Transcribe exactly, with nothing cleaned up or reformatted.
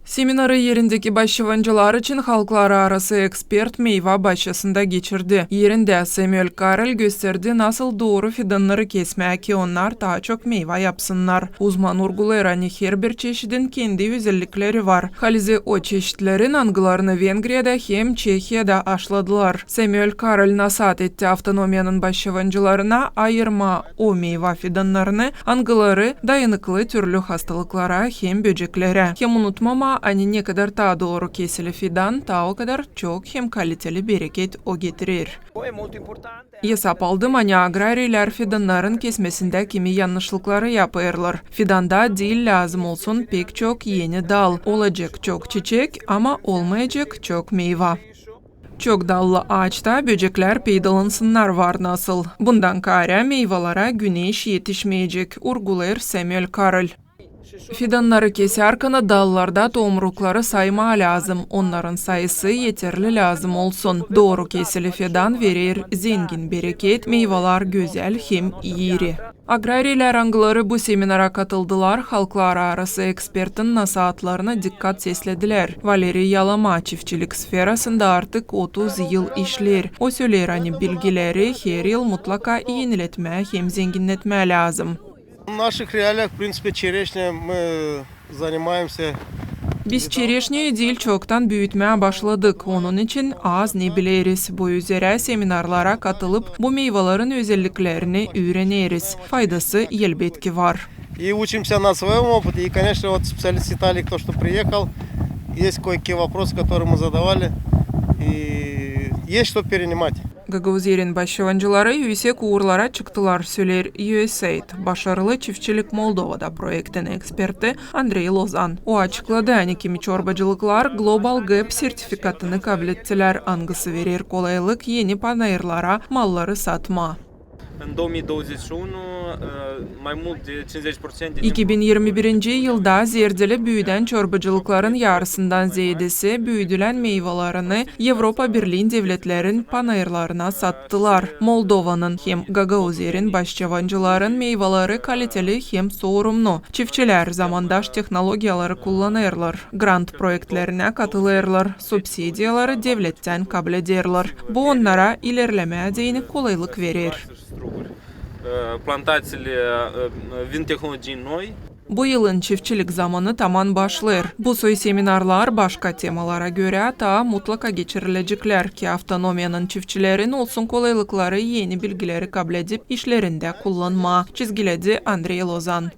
Seminarı erindeki başçavancılar için halklararası ekspert meyva başçasında geçirdi. Erindä Samuel Karel gösterdi, nasıl dooru fidannarı kesmää, ki onnar taa çok meyva yapsınnar. Uzman urgulêêr, ani herbir çeşidin kendi özellikleri var. Halizdä o çeşitlerin, angılarını Vengriyada hem Çehiyada aşladılar. Samuel Karel nasaat etti avtonomiyanın başçavancılarına ayırmaa o meyva fidannarını, angıları dayanıklı türlü hastalıklara hem böceklerä. Hem unutmamaa, ani ne kadar taa dooru kesili fidan, taa o kadar çok hem kaliteli bereket o getirer. Esap aldım, ani agrariyelär fidannarın kesmesindä kimi yannışlıkları yapêrlar. Fidanda diil lääzım olsun pek çok eni dal. Olacek çok çiçek, ama olmayacek çok meyva. Çok dallı aaçta böceklär peydalansınnar var nasıl. Bundan kaarä meyvalara güneş etişmeyecek, urgulêêr Samuel Karel. Fidannarı kesärkana dallarda tomrukları saymaa lääzım, onnarın sayısı eterli lääzım olsun. Dooru kesili fidan verer zengin bereket, meyvalar gözäl hem iiri. Agrariyelär, angıları bu seminara katıldılar, halklararası ekspertin nasaatlarına dikkat sesledilär. Valeriy Yalama çiftçilik sferasında artık otuz yıl işleer. O söleer, ani bilgileri her yıl mutlaka eniletmää hem zenginnetmää lääzım. В наших реалиях, в принципе, черешня, мы занимаемся. Biz çereşniyi diil çoktan büütmää başladık, onun için az ne bileriz. Bu üzerä seminarlara katılıp, bu meyvaların özelliklerini üüreneriz. Faydası, elbetki, var. И учимся на своём опыте. И, конечно, вот специалист Виталик, то, что приехал, есть кое-какие вопросы, которые мы задавали. И есть что перенимать. Gagauz Erin başçavancıları üüsek uurlara çıktılar, söleer USAID, Başarılı çiftçilik Moldovada proektin eksperti Andrey Lozan. O açıkladı, ani kimi çorbacılıklar Global Gap sertifikatını kablettilär, angısı verer kolaylık eni panayırlara malları satmaa. În două mii douăzeci și unu, mai mult de cincizeci la sută din İki bin irmi birinci yılda zerdili büüdän çorbacılıkların yarısından zeedesi büüdülän meyvalarını Evropa Birliin devletlerin panayırlarına sattılar. Moldovanın hem Gagauzerin başçavancıların meyvaları kaliteli hem soorumnu. Çiftçilär zamandaş tehnologiyaları kullanêrlar, grant proektlerinä katılêrlar, subsidiyaları devlettän kablederlär. Bu onnara ilerlemää deyni kolaylık verer. Плантациили вин технологии. Bu yılın çiftçilik zamanı taman başlêêr. Bu soy seminarlar başka temalara görä taa mutlaka geçirileceklär, ki avtonomiyanın çiftçilerin olsun kolaylıkları eni bilgileri kabledip işlerindä kullanmaa, çizgiledi Andrey Lozan.